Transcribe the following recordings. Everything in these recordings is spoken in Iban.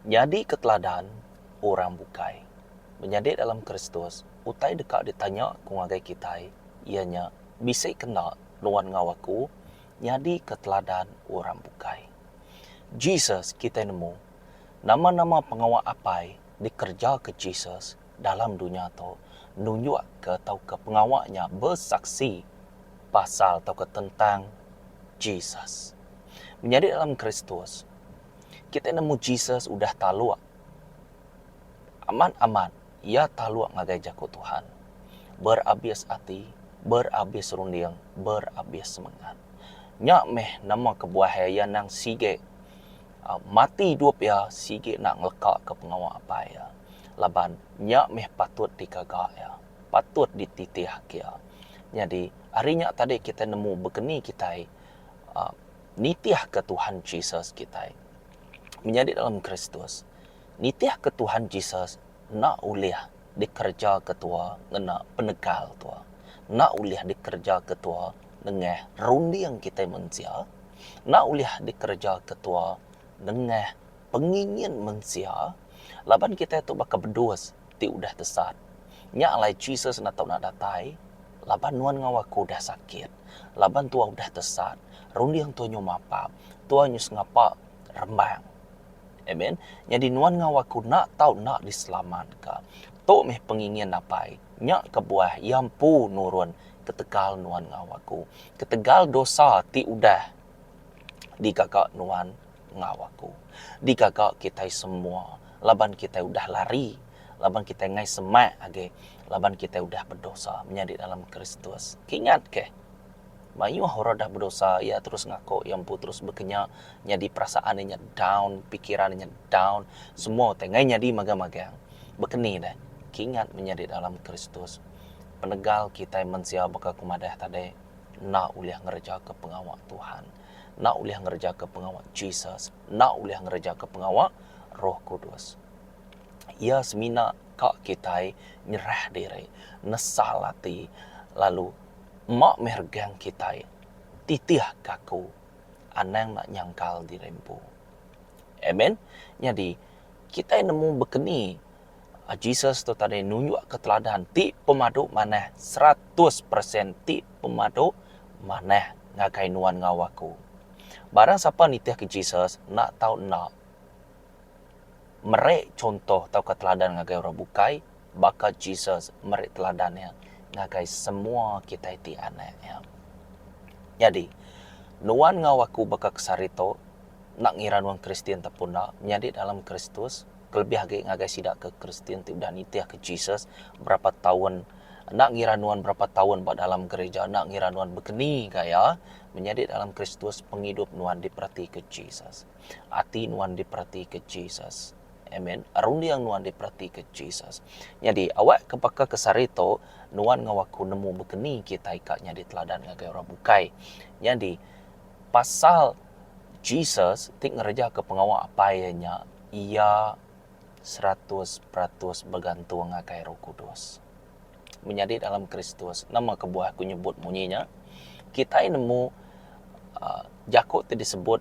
Nyadi ke teladan orang bukai. Menyadi dalam Kristus, utai deka ditanya ku ngagai kitai iya nya, bisi ke enda nuan enggau aku nyadi ke teladan orang bukai? Jesus kitai nemu, nama-nama pengawa Apai dikerejaka Jesus dalam dunya tu nunjukka tauka pengawa nya besaksi pasal tauka tentang Jesus. Menyadi dalam Kristus, kitai nemu Jesus udah taluk amat-amat iya taluk ngagai jaku Tuhan. Berabis ati, berabis runding, berabis semengat. Nya meh nama kebuah iya nang sigi mati idup iya sigi enda ngelekaka pengawa apai iya. Laban nya meh patut digaga iya, patut dititihka iya. Nyadi ari nya tadi kitai nemu bekeni kitai uhh nitihka Tuhan Jesus kitai. Menyadi dalam Kristus, nitihka Tuhan Jesus enda ulih dikerejaka tua ngena penegal tua. Enda ulih dikerejaka tua nengah runding kitai mensia. Enda ulih dikerejaka tua nengah pengingin mensia laban kitai tu baka bedus ti udah tesat. Nya alai Jesus enda tau nak datai laban nuan enggau aku udah sakit, laban tua udah tesat, runding tua nyu mapap, tua nyu sengapa rembang. Amen. Nyadi nuan enggau aku enda tau enda diselamatka. Tu meh pengingin Apai. Nya kebuah Iya empu nurun ketegal nuan enggau aku. Ketegal dosa ti udah digaga nuan enggau aku. Digaga kitai semua laban kitai udah lari, laban kitai enggai semak agi, laban kitai udah bedosa menyadi dalam Kristus. Kingat keh, mayuh orang udah bedosa iya terus ngaku iya empu terus bekenya nyadi perasaan iya nya down, pikiran iya nya down, semua utai enggai nyadi magang-magang. Bekeni deh, kingat menyadi dalam Kristus. Penegal kitai mensia baka ku madah tadi enda ulih ngerejaka pengawa Tuhan. Enda ulih ngerejaka pengawa Jesus, enda ulih ngerejaka pengawa Roh Kudus. Iya semina ka kitai nyerah diri, nesal ati lalu ema meh regang kitai titih ka aku anang enda nyangkal diri empu. Amen. Nyadi kitai nemu bekeni Jesus tu tadi nunjukka teladan ti pemadu manah 100% ti pemadu manah ngagai nuan enggau aku. Barang sapa nitihka Jesus enda tau enda meri chunto tauka teladan ngagai orang bukai baka Jesus meri teladan iya ngagai semua kitai ti anak iya. Nyadi, nuan enggau aku baka ke sehari tu enda ngira nuan Kristian tauka enda nyadi dalam Kristus. Kelebih agi ngagai sida ke Kristian ti udah nitihka Jesus berapa taun, enda ngira nuan berapa taun ba dalam gereja, enda ngira nuan bekeni gaya, menyadi dalam Kristus pengidup nuan diperatika Jesus. Ati nuan diperatika Jesus. Amen. Runding nuan diperatika Jesus. Nyadi, awak ke baka ke sehari tu, nuan enggau aku nemu bekeni kitai ka nyadi teladan ngagai orang bukai. Nyadi, pasal Jesus ti ngerejaka pengawa Apai iya nya, iya 100% begantung ngagai Roh Kudus. Menyadi dalam Kristus, nama kebuah aku nyebut munyi nya? Kitai nemu uhh jaku ti disebut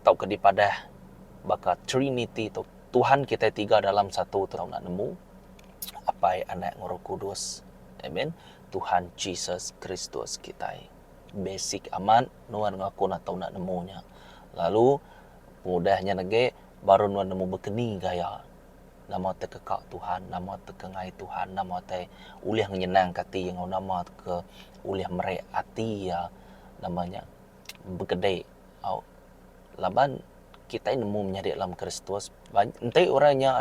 tauka dipadah baka Trinity tu, Tuhan kitai tiga dalam satu tu tau enda nemu, Apai, Anak enggau Roh Kudus. Amen. Tuhan Jesus Kristus kitai. Basic amat nuan enggau aku enda tau enda nemu nya. Lalu Pengudah nya nege, baru nuan nemu bekeni gaya nama te keka Tuhan, nama te kengai Tuhan, nama te ulih ngenyenangka ati iya enggau nama ke ulih meri ati iya nama nya begede au. Laban kitai nemu menyadi dalam Kristus enti orang nya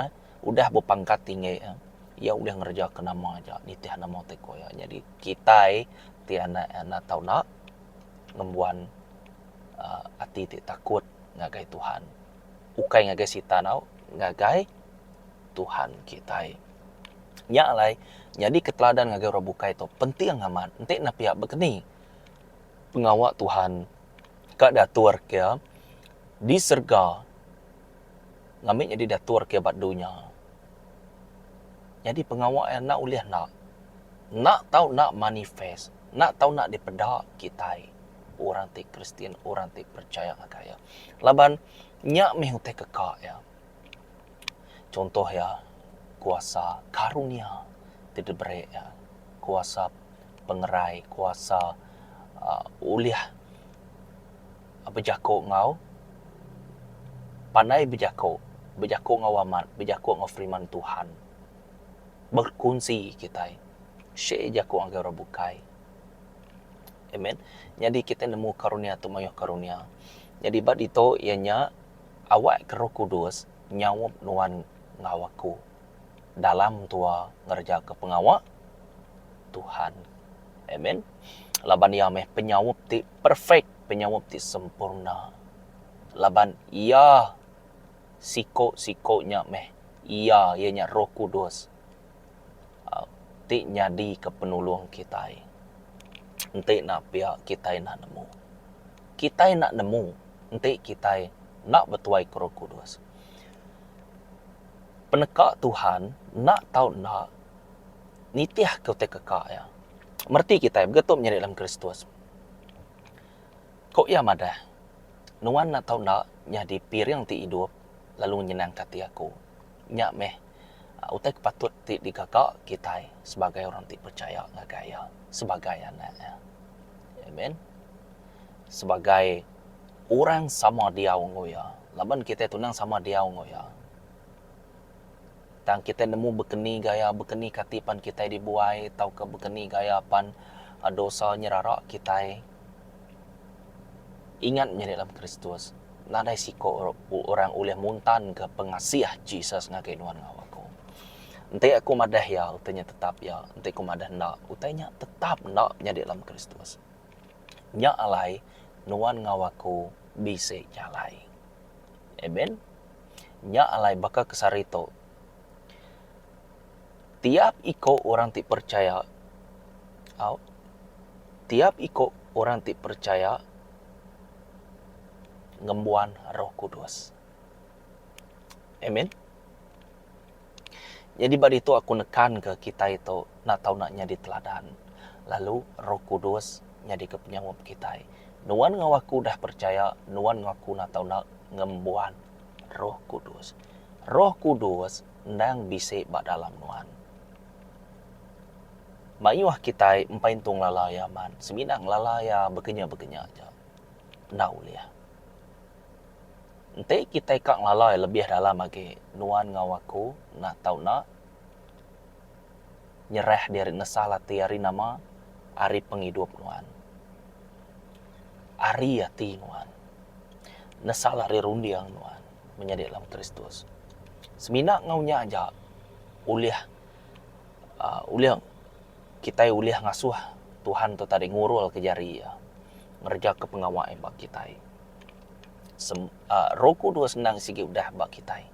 udah bepangkat tinggi iya ulih ngereja ke nama aja nitih nama ti ku iya. Nyadi kitai ti anak enda tau enda ngembuan uhh ati ti takut ngagai Tuhan. Ukai ngagai sitan tau, ngagai Tuhan kitai. Nya alai nyadi ke teladan ngagai orang bukai tu penting amat enti ne pia bekeni pengawa Tuhan ka diatur ke di serega ngambi nyadi diatur ke ba dunya. Nyadi pengawa iya enda ulih enda. Enda tau enda manifest, enda tau enda dipeda kitai. orang ti Kristian, orang ti percaya ngagai iya. Laban nya mih utai keka iya. Chunto iya, kuasa karunia ti diberi iya, kuasa pengerai, kuasa uhh ulih bejaku enggau pandai bejaku, bejaku enggau amat, bejaku enggau firman Tuhan. Bekunsi kitai, share jaku ngagai orang bukai. Amen. Nyadi kitai nemu karunia tu mayuh karunia. Nyadi ba ditu iya nya awak ke Roh Kudus nyaup nuan enggau aku dalam tua ngereja ke pengawa Tuhan. Amen. Laban iya meh penyaup ti perfect, penyaup ti sempurna. Laban iya siko-siko nya meh iya, iya nya Roh Kudus ti nyadika penulung kitai. Enti enda pia kitai enda nemu. Kitai enda nemu enti kitai enda betuaika Roh Kudus. Peneka Tuhan enda tau enda nitihka utai keka iya. Mereti kitai begitu menyadi dalam Kristus. Ku iya madah, Nuan enda tau enda nyadi piring ti idup lalu nyenangka ati aku. Nya meh utai ke patut ti digaga kitai sebagai orang ti pechaya ngagai iya, sebagai anak iya. Amen. Sebagai orang sama diau enggau iya. Laban kitai tunang sama diau enggau iya. Tang kitai nemu bekeni gaya bekeni kati pan kitai dibuai tauka bekeni gaya pan dosa nyerara kitai. Ingat menyadi dalam Kristus, nadai siko orang ulih muntanka pengasih Jesus ngagai nuan enggau aku. Enti aku madah iya, utai nya tetap iya. Enti aku madah enda, utai nya tetap enda menyadi dalam Kristus. Nya alai nuan enggau aku bisi jalai. Amen. Nya alai baka ke sehari tu, tiap iko orang ti percaya au tiap iko orang ti percaya ngembuan Roh Kudus. Amen. Nyadi ba ditu aku nekanka kitai tu enda tau enda nyadi teladan lalu Roh Kudus nyadika penyaup kitai. Nuan enggau aku udah percaya, nuan enggau aku enda tau enda ngembuan Roh Kudus. Roh Kudus endang bisi ba dalam nuan. Mayuh kitai empai entu ngelala iya man, semina ngelala iya bekenya-bekenya aja. Enda ulih. Enti kitai ka ngelala iya lebih dalam agi, nuan enggau aku enda tau enda nyerah diri nesal ati ari nama ari pengidup nuan. Ari ati nuan. Nesal ari runding nuan menyadi dalam Kristus. Semina enggau nya aja ulih uhh ulih kitai ulih ngasuh Tuhan tu tadi ngurul ke jari iya ngereja ke pengawa iya ba kitai. Sem uhh Roh Kudus endang sigi udah ba kitai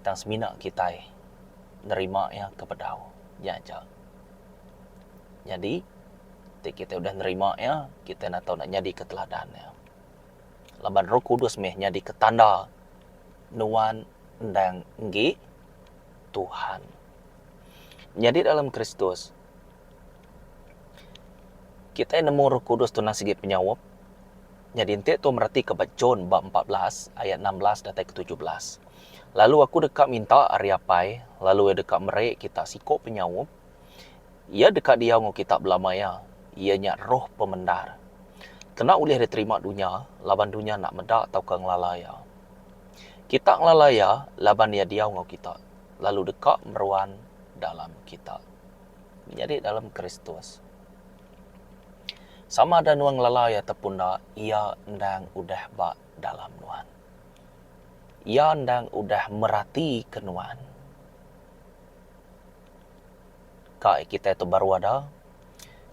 tang semina kitai nerima iya ke bedau nya aja. Nyadi ti kitai udah nerima iya kitai enda tau nyadi ke teladan iya. Laban Roh Kudus meh nyadi ke tanda nuan endang enggi Tuhan. Nyadi dalam Kristus, kitai nemu Roh Kudus tu endang sigi penyaup. Nyadi enti tu meratika ba John ba 14 ayat 16 datai ke 17. Lalu aku deka minta ari Apai, lalu iya deka meri kita siko penyaup. Iya deka diau enggau kita belama iya, iya nya Roh Pemendar. Kena ulih diterima dunya, laban dunya enda meda tauka ngelala iya. Kita ngelala iya laban iya diau enggau kita, lalu deka meruan dalam kita. Menyadi dalam Kristus. Sama ada nuan ngelala iya ataupun enda, iya endang udah ba dalam nuan. Iya endang udah meratika nuan. Ka kitai tu baru ada,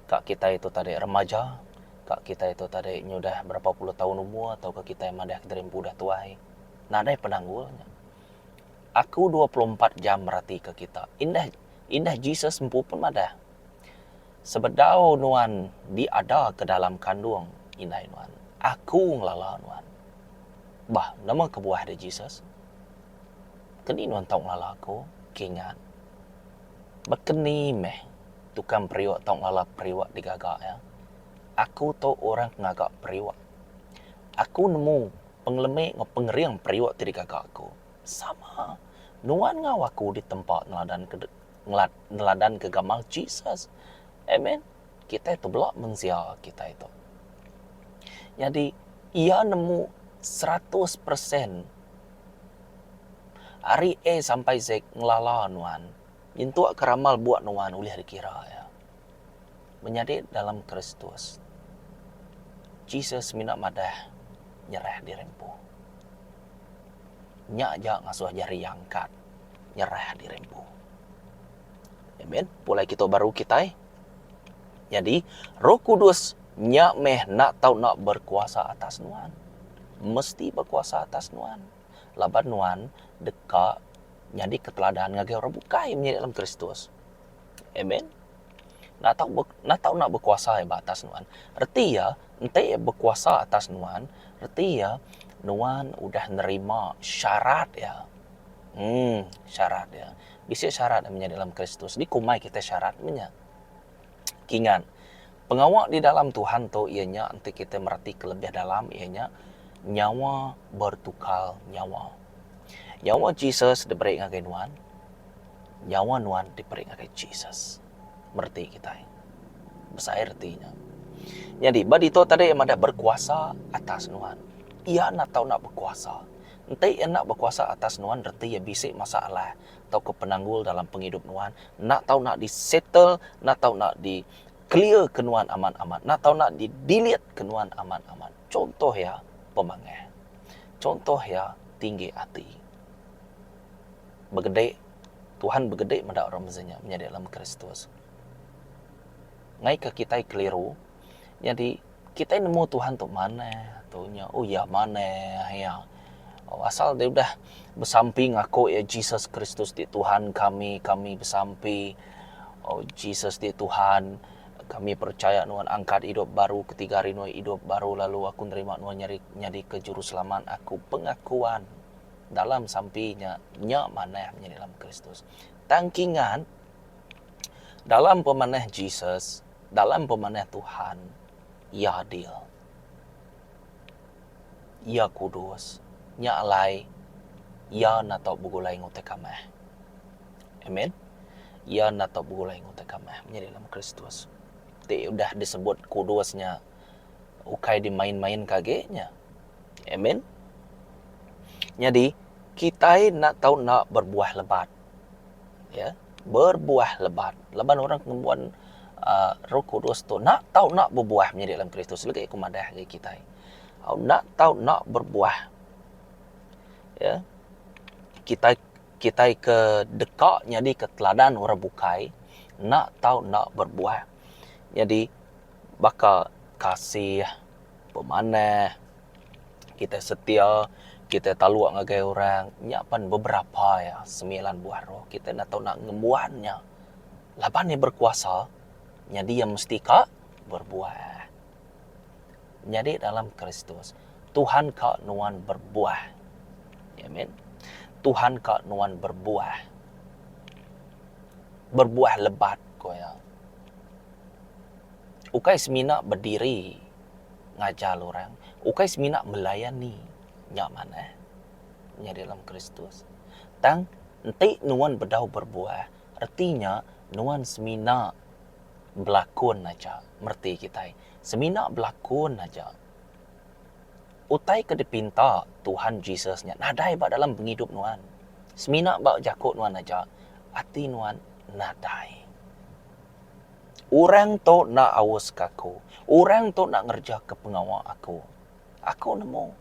ka kitai tu tadi remaja, ka kitai tu tadi nyudah berapa puluh taun umur tauka kitai madah kediri empu udah tuai, nadai penanggul nya. Aku 24 jam meratika kita. Indah indah Jesus empu pun madah, sebedau nuan diada ke dalam kandung indai nuan, aku ngelala nuan. Bah, nama kebuah deh Jesus? Keni nuan tau ngelala aku? Kingat. Bekeni meh tukang periuk tau ngelala periuk digaga iya. Aku tu orang ke ngaga periuk. Aku nemu pengelemi enggau pengering periuk ti digaga aku. Sama. Nuan enggau aku ditempa neladan ke neladan ke gamal Jesus. Amen. Kitai tu bela mensia kitai tu. Nyadi iya nemu 100% ari A sampai Z ngelala nuan nyentuk ke ramal buk nuan ulih dikira iya. Menyadi dalam Kristus, Jesus semina madah nyerah diri empu. Nya aja ngasuh jari iya angkat nyerah diri empu. Amen. Pulai kitu baru kitai. Nyadi, Roh Kudus nya meh enda tau enda berkuasa atas nuan. Mesti berkuasa atas nuan. Laban nuan deka nyadi keteladan ngagai orang bukai menyadi dalam Kristus. Amen. Enda tau enda tau enda bekuasa iya ba atas nuan. Reti iya, enti iya bekuasa atas nuan, reti iya nuan udah nerima syarat iya. Uhh syarat iya. Bisi syarat menyadi dalam Kristus. Dikumbai kitai syarat meh nya. Kingat, pengawa di dalam Tuhan tu iya nya enti kitai meratika lebih dalam iya nya nyawa bertukar nyawa. Nyawa Jesus diberi ngagai nuan. Nyawa nuan diberi ngagai Jesus. Mereti kitai. Besai reti nya. Nyadi, ba ditu tadi iya madah berkuasa atas nuan. Iya enda tau enda bekuasa. Enti iya enda bekuasa atas nuan reti iya bisi masalah tauka penanggul dalam pengidup nuan enda tau enda disettle, enda tau enda di clear ke nuan amat-amat, enda tau enda di delete ke nuan amat-amat. Chuntoh iya pemangah. Chuntoh iya tinggi ati. Begede, Tuhan begede meda orang mesti nya menyadi dalam Kristus. Ngaika kitai keliru, nyadi kitai nemu Tuhan tu manah, tu nya, oh iya manah iya. Oh, asal dia udah besampi ngaku iya Jesus Kristus ti Tuhan kami, kami besampi. Oh Jesus ti Tuhan, kami percaya nuan angkat idup baru ketiga hari nuan idup baru lalu aku nerima nuan nyadi nyadi ke juruselamat aku pengakuan. Dalam sampi nya, nya manah menyadi dalam Kristus. Tang kingat, dalam pemanah Jesus, dalam pemanah Tuhan, Iya adil. Iya kudus. Nya alai, Iya enda tau begulai enggau utai kamah. Amen. Iya enda tau begulai enggau utai kamah menyadi dalam Kristus. Ti udah disebut kudus nya, ukai dimain-mainka agi nya. Amen. Nyadi, kitai enda tau enda berbuah lebat. Ya, berbuah lebat. Laban orang ke ngembuan uhh Roh Kudus tu enda tau enda bebuah menyadi dalam Kristus. Legi aku madah ngagai kitai. Enda tau enda berbuah. Ya. Kitai kitai ke deka nyadika teladan orang bukai enda tau enda berbuah. Nyadi baka kasih, pemanah, kitai setia, kitai taluk ngagai orang, nya pan beberapa iya semilan buah roh kitai enda tau nak ngembuan nya. Laban iya berkuasa, nyadi iya mesti ka berbuah. Nyadi dalam Kristus, Tuhan ka nuan berbuah. Amen. Tuhan ka nuan berbuah. Berbuah lebat ku iya. Ukai semina bediri ngajar orang, ukai semina melayani nya manah nyadi dalam Kristus. Tang enti nuan bedau berbuah, reti nya nuan semina belakun aja mereti kitai. Semina belakun aja. Utai ke dipinta Tuhan Jesus nya nadai ba dalam pengidup nuan. Semina ba jaku nuan aja, ati nuan nadai. Orang tu enda aus ke aku. Orang tu enda ngerejaka pengawa aku. Aku nemu.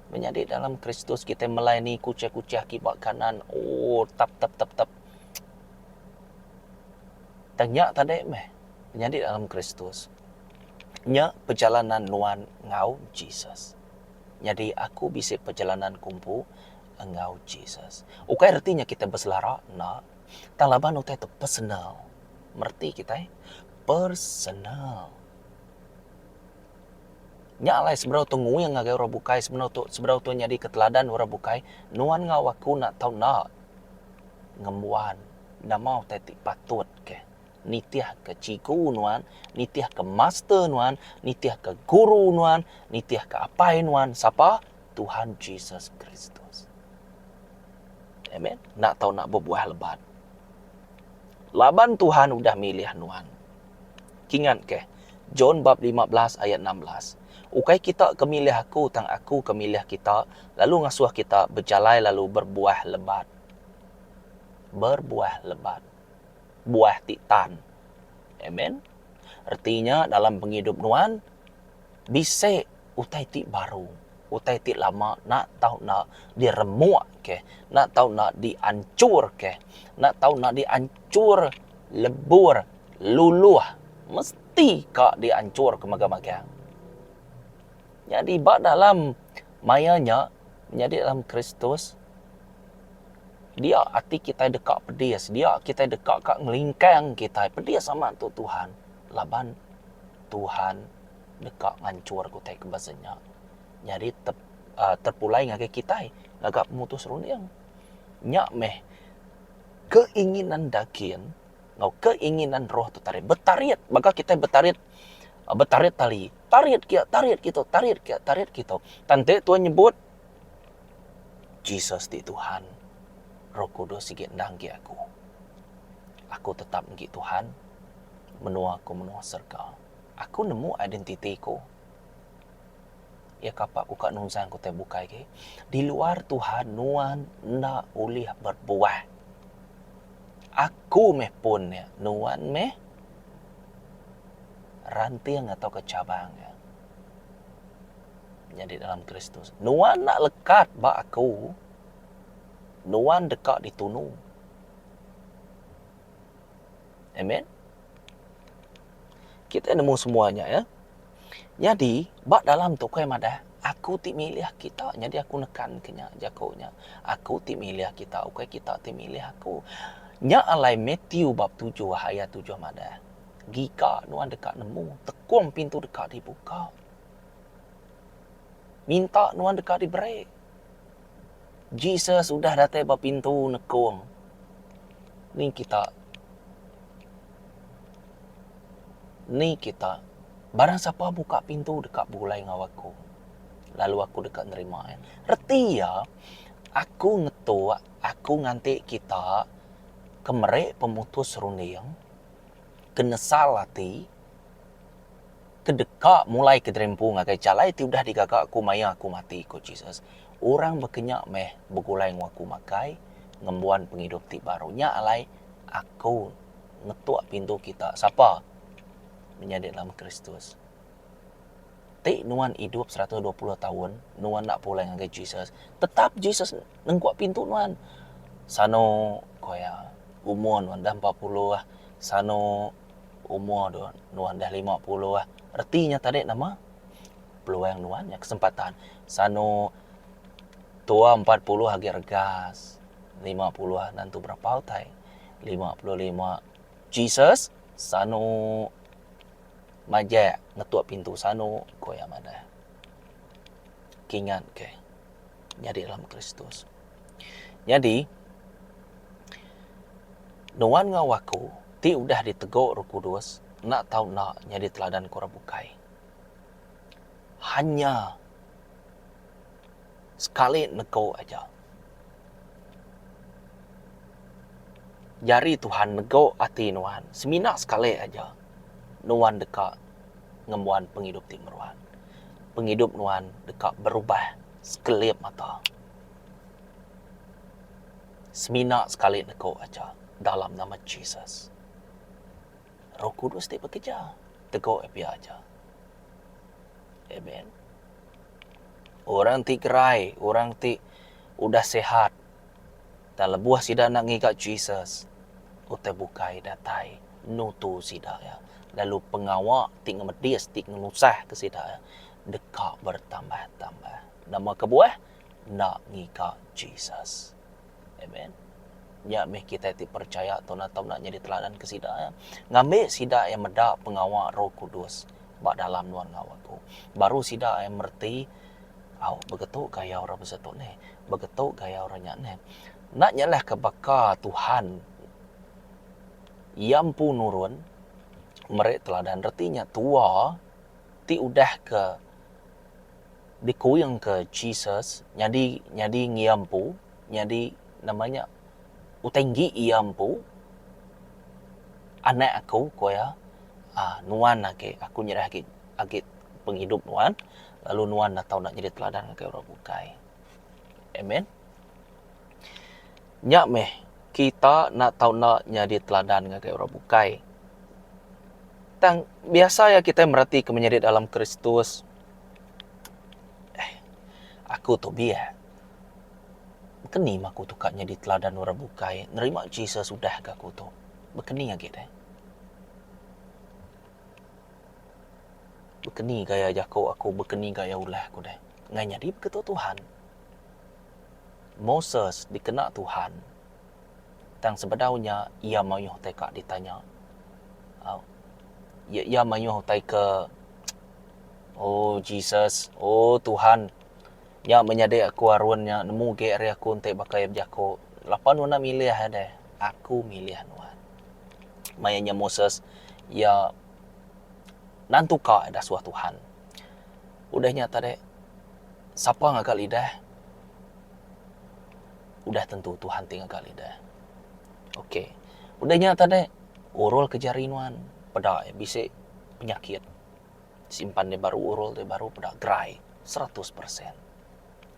Menyadi dalam Kristus kitai melayani kuchah-kuchah kiba kanan ooh tap tap tap tap. Tang nya tadi meh menyadi dalam Kristus. Nya perjalanan nuan enggau Jesus. Nyadi aku bisi perjalanan ku empu enggau Jesus. Ukai reti nya kitai beselara enda. Tang laban utai tu personal. Mereti kitai? Personal. Nya alai sebedau tu nguing ngagai orang bukai, sebedau tu sebedau tu nyadika teladan orang bukai, nuan enggau aku enda tau enda ngembuan nama utai ti patut ke nitihka cikgu nuan, nitihka master nuan, nitihka guru nuan, nitihka apai nuan, sapa? Tuhan Jesus Kristus. Amen. Enda tau enda bebuah lebat. Laban Tuhan udah milih nuan. Kingat keh, John bab 15 ayat 16. Ukai kita ke milih aku tang aku ke milih kita lalu ngasuh kita bejalai lalu berbuah lebat. Berbuah lebat. Buah ti tan. Amen. Reti nya dalam pengidup nuan bisi utai ti baru, utai ti lama enda tau enda diremuk keh, enda tau enda dianchur keh, enda tau enda dianchur lebur luluh mesti ka dianchur ke magang-magang. Nyadi ba dalam maya nya menyadi dalam Kristus dia ati kitai deka pedis, dia kitai deka ka ngelingkang kitai pedis amat tu Tuhan laban Tuhan deka nganchur ke utai ke basa nya. Nyadi uhh terpulai ngagai kitai ngaga pemutus runding. Nya meh keinginan daging enggau keinginan roh tu tadi betarit baka kitai betarit betarit tali tarit kiya tarit kitu tarit kiya tarit kitu. Tang enti tuan nyebut Jesus ti Tuhan, Roh Kudus sigi enda enggi aku. Aku tetap enggi Tuhan, menua aku menua serega. Aku nemu identiti ku. Iya kapa ku ka nunjang ku utai bukai agi. Di luar Tuhan nuan enda ulih berbuah. Aku meh pun iya, nuan meh ranting atauka cabang iya. Nyadi dalam Kristus. Nuan enda lekat ba aku, nuan deka ditunu. Amen. Kita nemu semua nya ya. Nyadi ba dalam tu kai madah aku ti milih kita nyadi aku nekan ke nya jaku nya. Aku ti milih kita ukai kita ti milih aku. Nya alai Matthew bab tujuh ayat tujuh madah giga nuan deka nemu tekung pintu deka dibuka. Minta nuan deka diberi. Jesus udah datai ba pintu nekung. Ni kita. Ni kita. Barang sapa buka pintu deka begulai enggau aku. Lalu aku deka nerima iya. Reti iya, aku ngetuk, aku nganti kita ke meri pemutus runding, ke nesal ati, ke deka mulai ke diri empu ngagai jalai ti udah digaga aku maya aku mati, ku Jesus. Orang baka nya meh begulai enggau aku makai ngembuan pengidup ti baru. Nya alai aku ngetuk pintu kita. Sapa? Menyadi dalam Kristus. Ti nuan idup 120 taun, nuan enda pulai ngagai Jesus, tetap Jesus nengkuk pintu nuan. Sanu, ku iya, umur nuan dah 40, sanu Umur tu nuan dah 50 reti nya tadi nama peluang nuan nya kesempatan sanu tua 40 agi regas 50 nentu berapa utai 55 Jesus sanu majak ngetuk pintu sanu ku iya madah kingat ke nyadi dalam Kristus. Nyadi Nuan enggau aku ti udah ditegu Roh Kudus enda tau enda nyadi teladan ke orang bukai. Hanya sekali negu aja. Jari Tuhan negu ati nuan semina sekali aja nuan deka ngembuan pengidup ti meruan. Pengidup nuan deka berubah sekelip mata. Semina sekali neko aja dalam nama Jesus. Roh Kudus ti bekeja tego iya pia aja. Amen. Orang ti gerai, orang ti udah sihat tang lebuh sida enda ngiga Jesus, utai bukai datai nutu sida iya lalu pengawa ti ngemedis ti ngenusahka sida iya deka bertambah-tambah. Nama kebuah? Enda ngiga Jesus. Amen. Nya meh kitai ti percaya tu enda tau enda nyadi teladan ke sida iya. Ngambi sida iya meda pengawa Roh Kudus ba dalam nuan enggau aku. Baru sida iya mereti au begetu gaya orang bisi tu neh, begetu gaya orang nya neh. Enda nyalah ke baka Tuhan iya empu nurun meri teladan reti nya tua ti udah ke dikuingka Jesus nyadi nyadi ngia empu nyadi. Nama nya utai enggi iya empu anak aku ku iya aaa nuan agi aku nyerah agi agi pengidup nuan lalu nuan enda tau nyadi teladan ngagai orang bukai. Amen. Nya meh kita enda tau enda nyadi teladan ngagai orang bukai. Tang biasa iya kitai meratika menyadi dalam Kristus eh aku tu biak. Baka ni meh aku tu ka nyadi teladan orang bukai nerima Jesus udah ga aku tu. Baka ni agi deh. Baka ni gaya jaku aku, baka ni gaya ulah aku deh. Enggai nyadi baka tu Tuhan. Moses dikena Tuhan tang sebedau nya iya mayuh utai ka ditanya. Au iya mayuh utai ke oh Jesus, oh Tuhan. Nya menyadi aku Arun nya nemu agi ari aku enti baka iya bejaku, Lapa nuan enda milih iya deh? Aku milih nuan. Maya nya Moses iya nantuka iya dasuh Tuhan. Udah nya tadi sapa ngaga lidah? Udah tentu Tuhan ti ngaga lidah. Okey. Udah nya tadi urul ke jari nuan peda iya bisi penyakit. Simpan deh baru urul deh baru peda gerai 100%.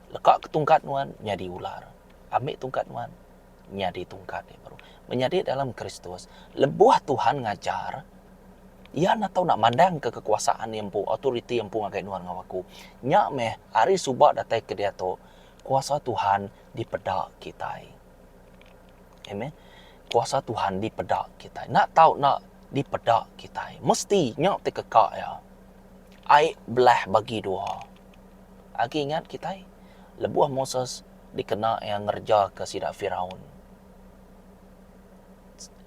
Leka ke tungkat nuan nyadi ular. Ambi tungkat nuan nyadi tungkat deh baru. Menyadi dalam Kristus, lebuh Tuhan ngajar, iya enda tau nak mandangka kekuasaan iya empu, autoriti iya empu ngagai nuan enggau aku. Nya meh ari suba datai ke diatu, kuasa Tuhan dipeda kitai. Amen. Kuasa Tuhan dipeda kitai. Enda tau enda dipeda kitai. Mesti nya ti keka iya. Ai belah bagi dua. Agi ingat kitai lebuh Moses dikena iya ngerejaka sida Firaun.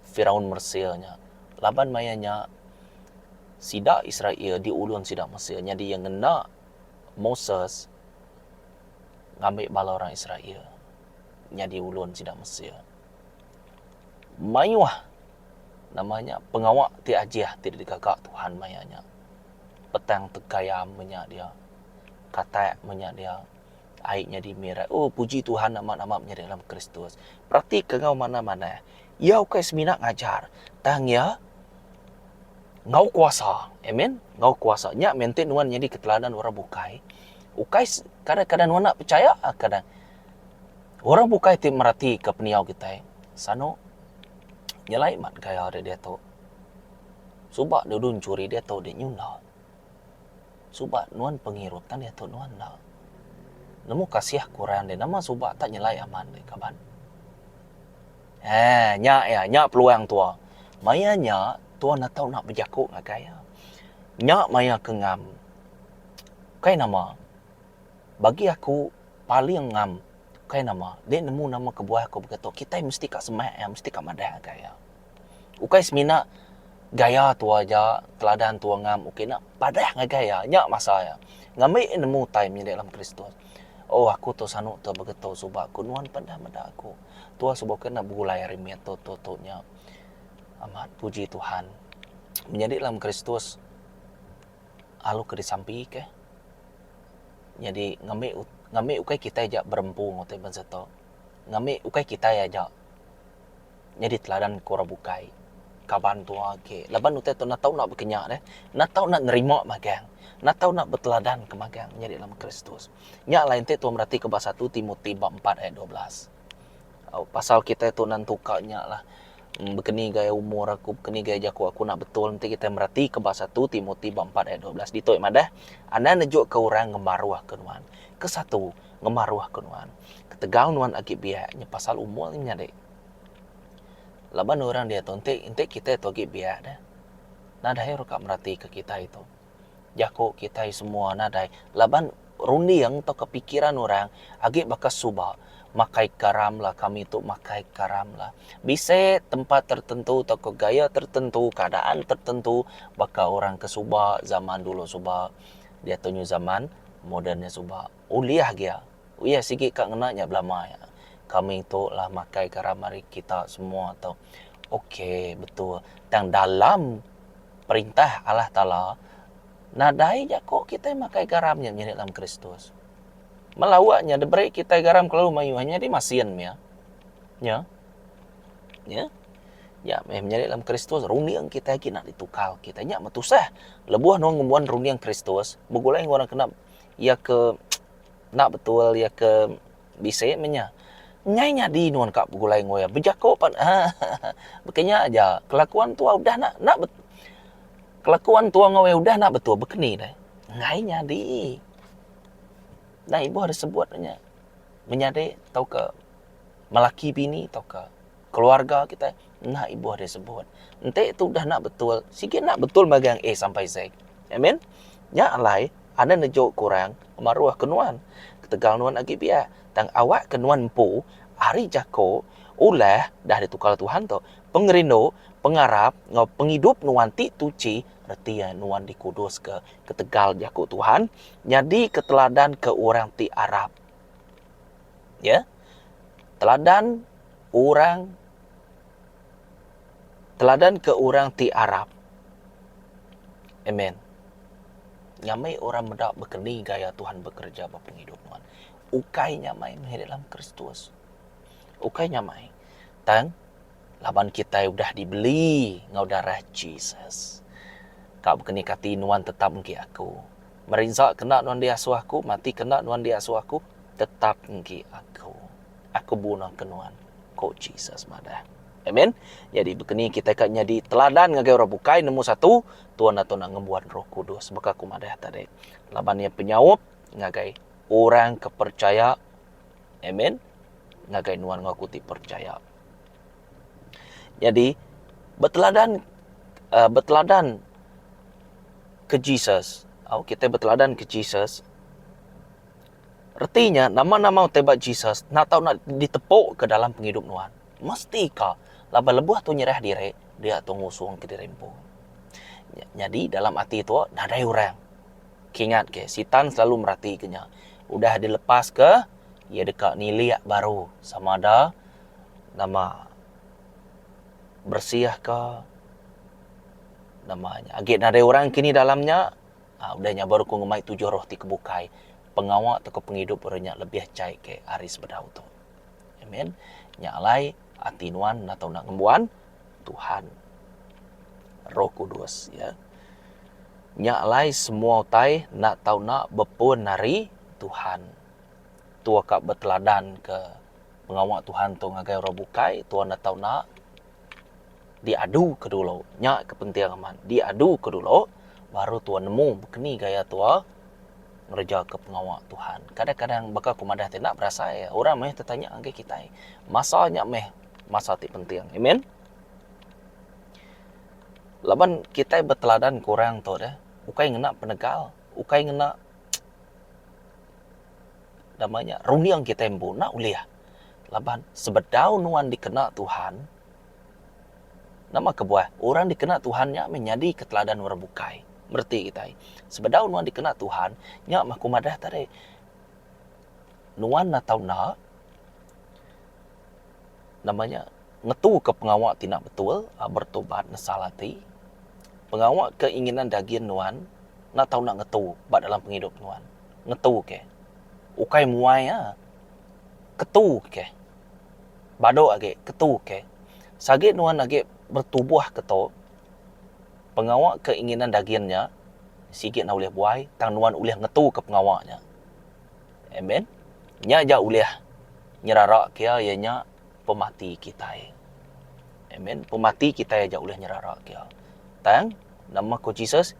Firaun Mesir nya. Laban maya nya sida Israel diulun sida Mesir nyadi iya ngena Moses ngambi bala orang Israel. nyadi ulun sida Mesir. Mayuh nama nya pengawa ti ajih ti digaga Tuhan maya nya. Petang tegayam menya dia, katak menya dia, ai nyadi mirah. Oh puji Tuhan amat amat menyadi dalam Kristus. Peratika enggau manah manah. Iya ukai semina ngajar tang iya enggau kuasa. Amen. Enggau kuasa. Nya meh enti nuan nyadi keteladan orang bukai. Ukai kadang kadang nuan enda pechaya kadang. Orang bukai ti meratika pendiau kitai sanu nyelai mat gaya dek diatu. Suba dulu enchuri diatu dek nyunda. Suba nuan pengirup tang diatu nuan enda. Nemu kasih kurang dek nama suba tak nyelai amat dek kaban. Eee nya iya nya peluang tua. Maya nya tua enda tau nak bejaku ngagai iya. Nya maya ke ngam. Kai nama. Bagi aku paling ngam kai nama dek nemu nama kebuah aku beketu kitai mesti ka semak iya mesti ka madah ngagai iya. Ukai semina gaya tua aja teladan tua ngam ok enda padah ngagai iya nya masa iya. Ngambi iya nemu utai menyadi dalam Kristus. Oh aku tu sanu tu beketu suba ku nuan peda meda aku. Tua suba ke enda begulai ari mit tu tu tu nya. Amat puji Tuhan menyadi dalam Kristus alu ke disampi ke. Nyadi ngambi ngambi ukai kitai aja berempu enggau utai bansa tu. Ngambi ukai kitai aja nyadi teladan ke orang bukai kaban tua agi laban utai tu enda tau enda baka nya deh. Enda tau enda nerima magang. Enda tau enda beteladan ke magang nyadi dalam Kristus. Nya alai enti tua meratika ba satu Timoti ba empat ayat 12. Pasal kitai tu nan tuka nya lah. Baka ni gaya umur aku, baka ni gaya jaku aku enda betul enti kitai meratika ba satu Timoti ba empat ayat 12 ditu iya madah, Anang nejuka orang ngemaruhka nuan. Kesatu, ngemaruhka nuan. Ketegal nuan agi biak nya pasal umur nya menyadi. Laban orang diatu enti enti kitai tu agi biak deh nadai orang ka meratika kitai tu. Jaku kitai semua nadai laban runding tauka pikiran orang agi baka suba makai garam lah kami tu makai garam lah. Bisi tempat tertentu tauka gaya tertentu keadaan tertentu baka orang ke suba zaman dulu suba diatu nyu zaman moden nya suba ulih agi iya. Iya sigi ka ngena nya belama iya. Kami tu lah makai garam ari kita semua tu. Ok betul tang dalam perintah Allah Taala nadai jako kitai makai garam nya menyadi dalam Kristus. Melawa nya diberi kitai garam kelalu mayuh nyadi masin mia. Nya. Nya. Nya meh menyadi dalam Kristus runding kitai agi nak ditukar kitai. Nya meh tusah. Lebuh nuan ngembuan runding Kristus, begulai enggau orang kena iya ke enda betul, iya ke bisi meh nya. Nyai nyadi nuan ka begulai enggau iya. Bejako pan hahaha. Baka nya aja. Kelakuan tua udah nak enda kelakuan tua enggau iya udah enda betul baka ni deh. Enggai nyadi. Enda ibuh disebut nya. Menyadi tauka melaki bini tauka keluarga kitai enda ibuh disebut. Enti tu udah enda betul, sigi enda betul magang A sampai Z. Amen. Nya alai anang neju ke orang ngemaruh ke nuan ketegal nuan agi biak. Tang awak ke nuan empu ari jako ulah dah ditukar Tuhan tu pengerindu, pengarap enggau pengidup nuan ti tuchi reti iya nuan dikuduska ketegal jaku Tuhan nyadika teladan ke orang ti arap. Ya. Teladan orang teladan ke orang ti arap. Amen. Nyamai orang meda bekeni gaya Tuhan bekereja ba pengidup nuan. Ukai nyamai meh dalam Kristus. Ukai nyamai. Tang laban kitai udah dibeli enggau darah Jesus. Ka bekeni kati nuan tetap enggi aku. Merinsa kena nuan diasuh aku, mati kena nuan diasuh aku, tetap enggi aku. Aku bunuh ke nuan, ku Jesus madah. Amen. Nyadi bekeni kitai ka nyadi teladan ngagai orang bukai nemu satu, Tuan atau nak ngembuan Roh Kudus baka aku madah tadi. Laban iya penyaup ngagai orang ke percaya. Amen. Ngagai nuan enggau aku ti percaya. Nyadi beteladan uh, beteladan ke Jesus. Au kitai beteladan ke Jesus. Reti nya, nama-nama utai ba Jesus enda tau enda ditepuka dalam pengidup nuan. Mesti ka, laban lebuh tu nyerah diri, dia tu ngusungka diri empu. Nyadi dalam ati tu nadai orang. Kingatka, Sitan selalu meratika nya. Udah dilepaska, iya deka nilik baru sama ada nama bersih ka nama nya. Agi nadai orang kini dalam nya. Aa udah nya baru ku ngemai tujuh roh ti kebukai pengawa tauka pengidup orang nya lebih jai ke ari sebedau tu. Amen. Nya alai ati nuan enda tau enda ngembuan Tuhan. Roh Kudus ya. Nya alai semua utai enda tau enda bepun ari Tuhan. Tua ka beteladan ke pengawa Tuhan tu ngagai orang bukai tua enda tau enda diadu ke dulu. Nya ke penting amat. Diadu ke dulu baru tua nemu bekeni gaya tua ngereja ke pengawa Tuhan. Kadang-kadang baka ku madah ti enda berasai orang meh tetanya ngagai kitai. Masa nya meh masa ti penting. Amen. Laban kitai beteladan ke orang tu deh ukai ngena penegal, ukai ngena Nama nya runding kitai empu enda ulih laban sebedau nuan dikena Tuhan nama kebuah orang dikena Tuhan nya meh nyadi ke teladan orang bukai mereti kitai sebedau nuan dikena Tuhan nya meh ku madah tadi nuan atau enda nama nya ngetu ke pengawa ti enda betul bertobat nesal ati pengawa keinginan daging nuan enda tau enda ngetu ba dalam pengidup nuan. Ngetu ke. Ukai muai iya. Ketu ke. Badu agi ketu ke. Sagi nuan agi betubuh ke tu, pengawa keinginan dagin nya sigi enda ulih buai tang nuan ulih ngetu ke pengawa nya. Amen. Nya aja ulih nyerara ke iya, iya nya pemati kitai. Amen. Pemati kitai aja ulih nyerara ke iya. Tang nama ku Jesus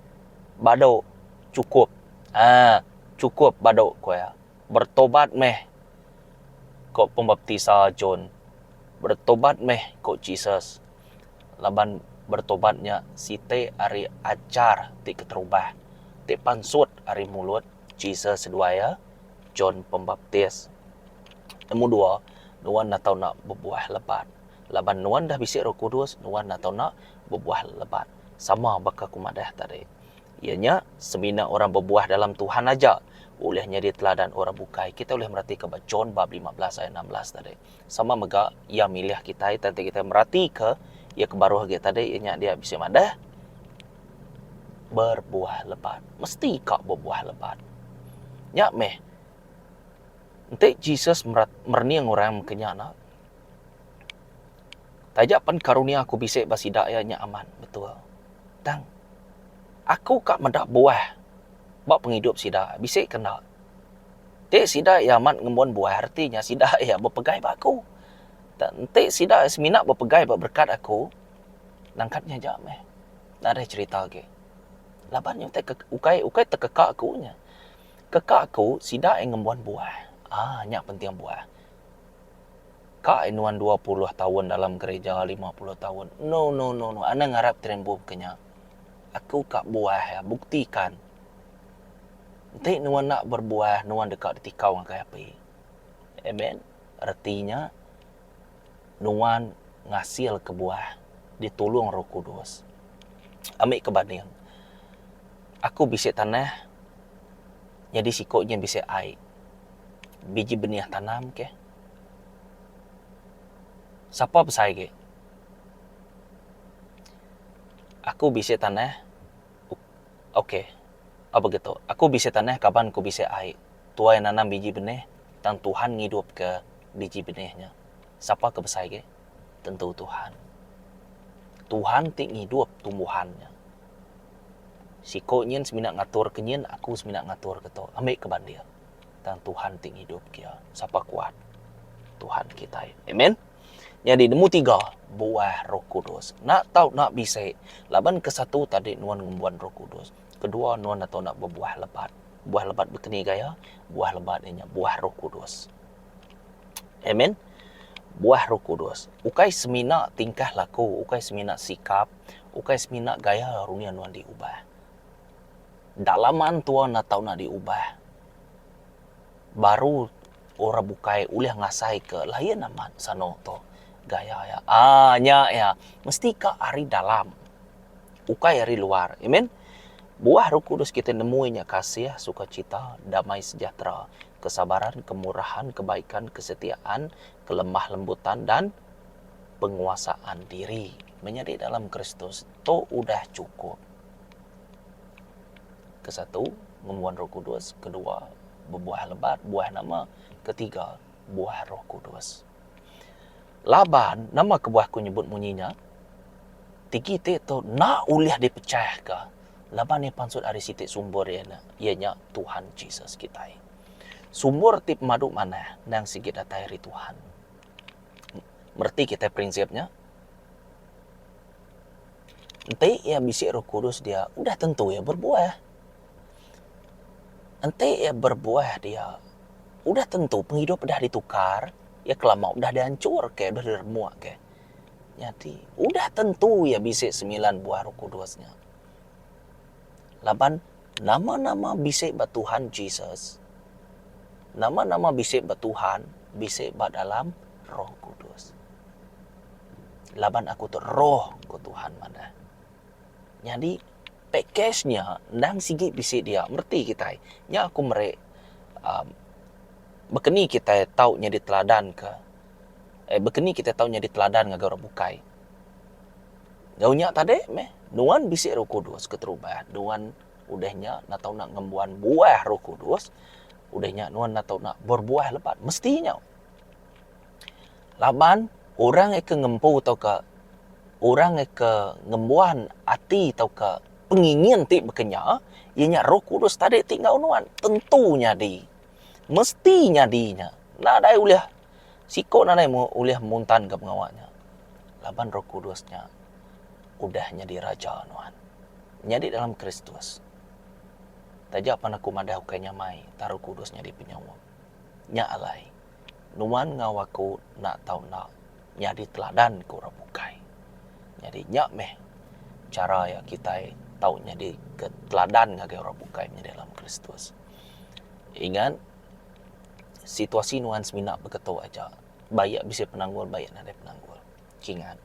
badu chukup. Aa chukup badu ku iya. Bertobat meh ko pembaptisa John. Bertobat meh ko Jesus. Laban bertobat nya siti ari ajar ti keterubah ti pansut ari mulut Jesus seduai iya John Pembaptis. Nombor dua, nuan enda tau enda bebuah lebat. Laban nuan dah bisi Roh Kudus, nuan enda tau enda bebuah lebat. Sama baka ku madah tadi. Iya nya, semina orang bebuah dalam Tuhan aja ulih nyadi teladan orang bukai. Kitai ulih meratika ba John bab 15 ayat 16 tadi. Sama mega, Iya milih kitai tang enti kitai meratika iya ke baruh agi tadi iya nya dia bisi madah berbuah lebat. Mesti ka bebuah lebat. Nya meh enti Jesus merening orang meka nya ne. Taja pen karunia aku bisi ba sida iya nya amat betul. Tang aku ka meda buah ba pengidup sida bisi ke enda. Ti sida iya amat ngembuan buah reti nya sida iya bepegai ba aku. Enti sida semina bepegai ba berekat aku nangkat nya aja meh. Nadai cherita agi. Laban nya utai ukai ukai tekeka aku nya. Keka aku sida iya ngembuan buah. Aaa nya penting buah. Ka nuan 20 taun dalam gereja 50 taun. No no no no anang ngarap terembu ke nya. Aku ka buah iya buktikan. Enti nuan enda berbuah nuan deka ditikau ngagai api. Amen. Reti nya nuan ngasilka buah ditulung Roh Kudus. Ami ke banding aku bisi tanah nyadi siko nya bisi ai. Biji benih tanam keh. Sapa besai agi? Aku bisi tanah ok au begitu. Aku bisi tanah kaban ku bisi ai. Tuai nanam biji benih tang Tuhan ngidupka biji benih nya. Sapa ke besai agi? Tentu Tuhan. Tuhan ti ngidup tumbuhan nya. Siko nyin semina ngatur ke nyin, aku semina ngatur ke tu. Ambi ke banding. Tang Tuhan ti ngidup ke iya. Sapa kuat? Tuhan kitai. Amen. Nyadi nemu tiga buah Roh Kudus. Enda tau enda bisi. Laban ke satu tadi nuan ngembuan Roh Kudus. Kedua nuan enda tau enda bebuah lebat. Buah lebat bekeni gaya? Buah lebat iya nya buah Roh Kudus. Amen. Buah Roh Kudus. Ukai semina tingkah laku, ukai semina sikap, ukai semina gaya runding nuan diubah. Dalaman tua enda tau enda diubah. Baru orang bukai ulih ngasaika lain amat sano tu gaya iya. Aaa nya iya mesti ka ari dalam ukai ari luar. Amen. Buah Roh Kudus kitai nemu iya nya kasih, sukacita, damai sejahtera, kesabaran, kemurahan, kebaikan, kesetiaan, kelemah lembutan dan penguasaan diri. Menyadi dalam Kristus tu udah chukup. Kesatu, ngembuan Roh Kudus. Kedua, bebuah lebat. Buah nama? Ketiga, buah Roh Kudus. Laban, nama kebuah aku nyebut munyi nya? Tigi ti tu enda ulih dipechahka laban iya pansut ari siti sumber iya nya, iya nya Tuhan Jesus kitai. Sumber ti pemadu manah endang sigi datai ari Tuhan. Mereti kitai prinsip nya? Enti iya bisi Roh Kudus dia, udah tentu iya berbuah. Enti iya berbuah dia, udah tentu pengidup udah ditukar, iya kelama udah dianchurka, udah diremukka. Nyadi, udah tentu iya bisi semilan buah Roh Kudus nya. Laban nama-nama bisi ba Tuhan Jesus, nama-nama bisi ba Tuhan, bisi ba dalam Roh Kudus. Laban aku tu roh, ku Tuhan madah. Nyadi, pakej nya endang sigi bisi dia, mereti kitai. Nya aku meri uhh baka ni kitai tau nyadi teladan ke eh baka ni kitai tau nyadi teladan ngagai orang bukai. Enggau nya tadi meh, nuan bisi Roh Kudus keterubah, nuan udah nya enda tau nak ngembuan buah Roh Kudus, udah nya nuan enda tau nak berbuah lebat, mesti nya. Laban orang ke ngempu tauka orang ke ngembuan ati tauka pengingin ti baka nya, iya nya Roh Kudus tadi ti enggau nuan tentu nyadi. Mesti nyadi nya. Nadai ulih siko nadai ulih muntanka pengawa nya. Laban Roh Kudus nya udah nyadi raja nuan. Nyadi dalam Kristus. Taja pan aku madah ukai nyamai tang Roh Kudus nyadi penyaup. Nya alai nuan enggau aku enda tau enda nyadi teladan ke orang bukai. Nyadi nya meh chara iya kitai tau nyadi ke teladan ngagai orang bukai menyadi dalam Kristus. Ingat situasi nuan semina beketu aja baik bisi penanggul baik nadai penanggul. Kingat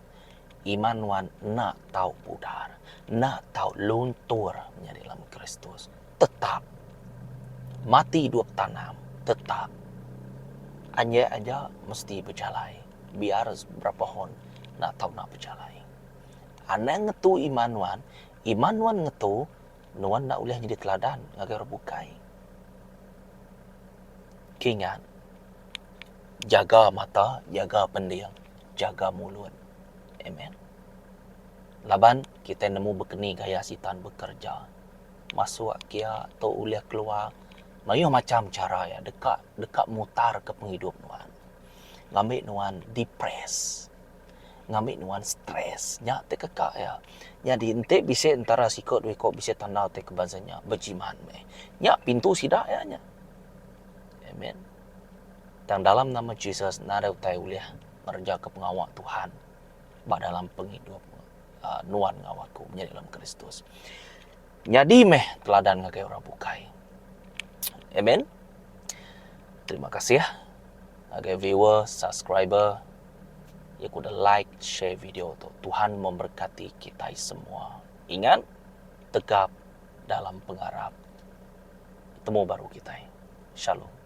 iman nuan enda tau pudar enda tau luntur menyadi dalam Kristus. Tetap. Mati idup tanam tetap. Anjai aja mesti bejalai biar berapa hon enda tau enda bejalai. Anang ngetu iman nuan, iman nuan ngetu nuan enda ulih nyadi teladan ngagai orang bukai. Kingat jaga mata, jaga pending, jaga mulut. Amen. Laban kitai nemu bekeni gaya sitan bekereja. Masuk kia tu ulih keluar mayuh macham chara iya deka deka mutarka pengidup nuan. Ngambi nuan depress. Ngambi nuan stress. Nya ti keka iya. Nyadi enti bisi entara siku dua iku bisi tanda ti ke bansa nya bejimat meh. Nya pintu sida iya nya. Amen. Tang dalam nama Jesus nadai utai ulih ngerejaka pengawa Tuhan ba dalam pengidup nuan enggau aku menyadi dalam Kristus. Nyadi meh teladan ngagai orang bukai. Amen. Terima kasih ngagai viewer, subscriber iya ke udah like, share video tu. Tuhan memberkati kitai semua. Ingat, tegap dalam pengarap. Betemu baru kitai. Shalom.